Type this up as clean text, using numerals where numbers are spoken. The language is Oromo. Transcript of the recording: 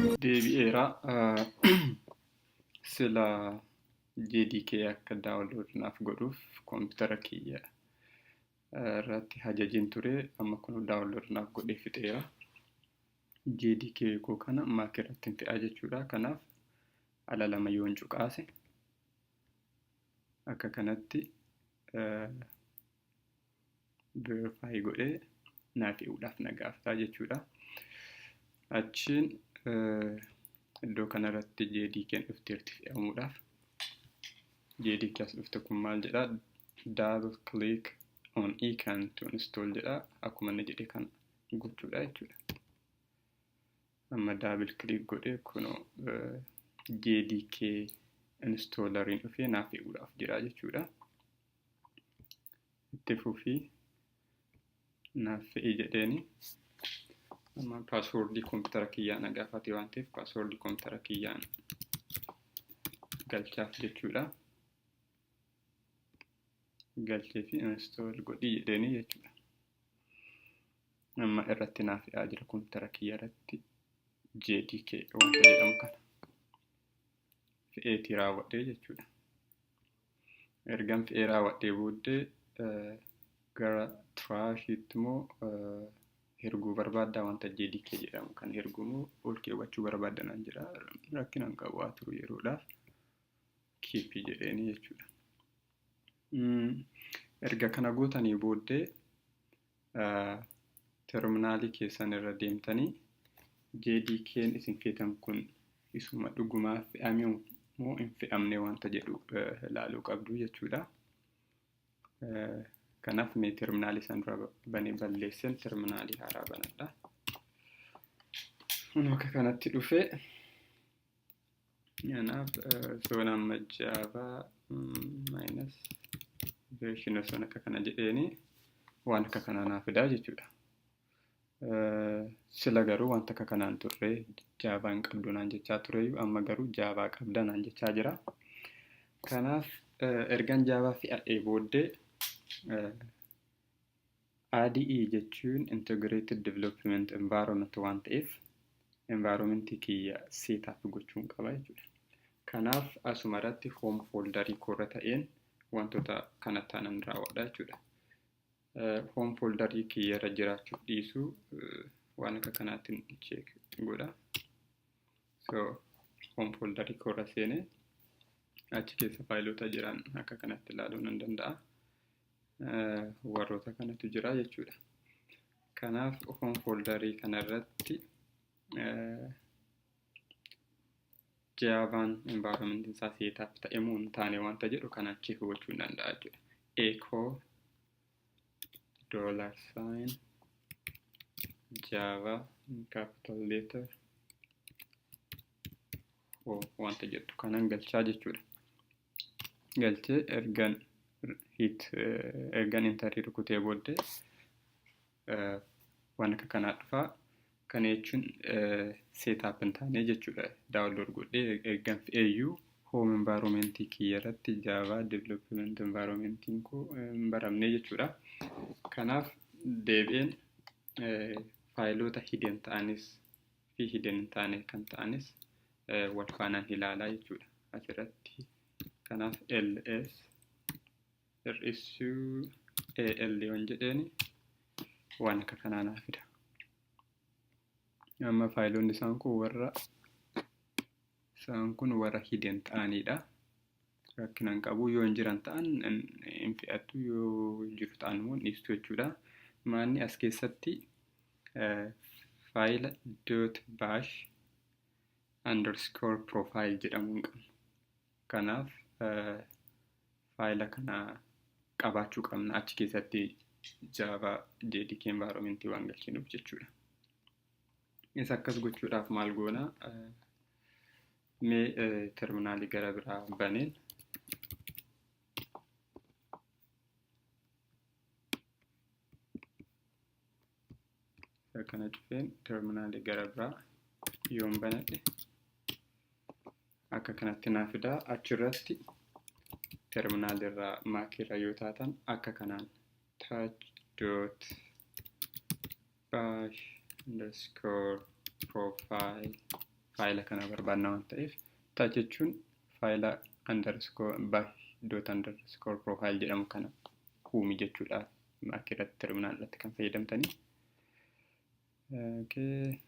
Deebi'eera. Sila JDK akka download naaf godhuuf koompitara kiyya irratti hajajiin ture. Amma kun download naaf godhee fixeera. JDK koo kana Mac irratti hin fe'aa jechuudha. Kanaaf ala lama yoon cuqaase akka kanatti verify godhee naa fe'uudhaaf na gaafataa jechuudha. Achiin iddoo kanarratti JDK'n dhufteerti fe'amuudhaaf. JDK as dhufte kun maal jedhaa? Double click on icon to install jedha. Akkuma inni jedhe kana gochuudha jechuudha. Amma double click godhee kunoo JDK installeriin dhufee naa fe'uudhaaf jira jechuudha. Itti fufii naaf fe'i jedheeni. Amma paaswoordii koompitara kiyyaa na gaafate waan ta'eef paaswoordii koompitara kiyyaan galchaaf jechuudha. Galchee fi install godhii jedheeni jechuudha. Amma irratti naaf fe'aa jira koompitara kiyya irratti JDK wanta jedhamu kana. Fe'eetii raawwadhee jechuudha. Ergan fe'ee raawwadhee booddee gara trashiitti immoo erguu barbaaddaa wanta JDK jedhamu kan erguu immoo ol keewwachuu barbaadda naan jedha. Rakkina hin qabu haa turu yeroodhaaf keep jedheeni jechuudha. Erga kana gootanii booddee terminaalii keessan irra deemtanii JDK'n isin feetan kun isuma dhugumaa fe'ame moo hin fe'amne wanta jedhu ilaaluu qabdu jechuudha. Kanaaf mee terminaalii san dura banee balleessen terminaalii haaraa banadha. Kun akka kanatti dhufee kanaaf soon amma Java minus version osoon akka kana jedheeni waan akka kanaa naa fidaa jechuudha. Sila garuu wanta akka kanaan turre Java hin qabdu naan jechaa tureyyuu amma garuu Java qabda naan jechaa jira. Kanaaf ergan Java fe'adhee booddee IDE jechuun Integrated Development Environment waan ta'eef environment kiyya setup gochuun qaba jechuudha. Kanaaf asuma irratti home folderii koorra ta'een wantoota kana taanan raawwadha jechuudha. Home folderii kiyya irra jiraachuu dhiisuu waan akka kanaatiin check godha. So home folderii koorra seenee achi keessa faayilota jiran akka kanatti ilaaluu nan danda'a. Warroota kanatu jira jechuudha. Kanaaf home folderii kanarratti Javaan environment isaa setup ta'e moo hin taane wanta jedhu kanaan check gochuu hin danda'a jechuudha. Echo dollar sign Java in capital letter wanta jettu kanan galchaa jechuudha. Galchee ergan hit ergan intarii rukutee booddee waan akka kanaa dhufaa. Kana jechuun setup hin taane jechuudha. Download godhee ergan fe'eeyyuu home environment kiyya irratti Java development environmentiin koo hin baramne jechuudha. Kanaaf deebi'een faayiloota hidden ta'anis fi hidden hin taane kan ta'anis wal faanaan ilaalaa jechuudha. Asirratti kanaaf ls hir'isuu al yoon jedheeni waan akka kanaa naa fida. Amma faayiloonni isaan kun warra hidden ta'anidha. Rakkina hin qabu yoo hin jiran ta'an hin fe'attu yoo jiru ta'an immoo hin dhiistu jechuudha. Maanni as keessatti faayila dot bash underscore profile jedhamu hin qabnu. Kanaaf faayila kana qabaachuu qabna achi keessatti Java JDK environment waan galchinuuf jechuudha. Isa akkas gochuudhaaf maal goona? Mee terminaalii gara biraa baneen isa kana cufeen terminaalii gara biraa yoon banadhe akka kanatti naa fidaa. Achirratti terminaalii irraa maakii irra yoo taatan akka kanaan touch dot bash underscore profile Faayila kana barbaadna waan ta'eef, touch jechuun faayila underscore bash dot underscore profile jedhamu kana uumi jechuudha. Mac irratti terminal irratti kan fayyadamtanii. Okay.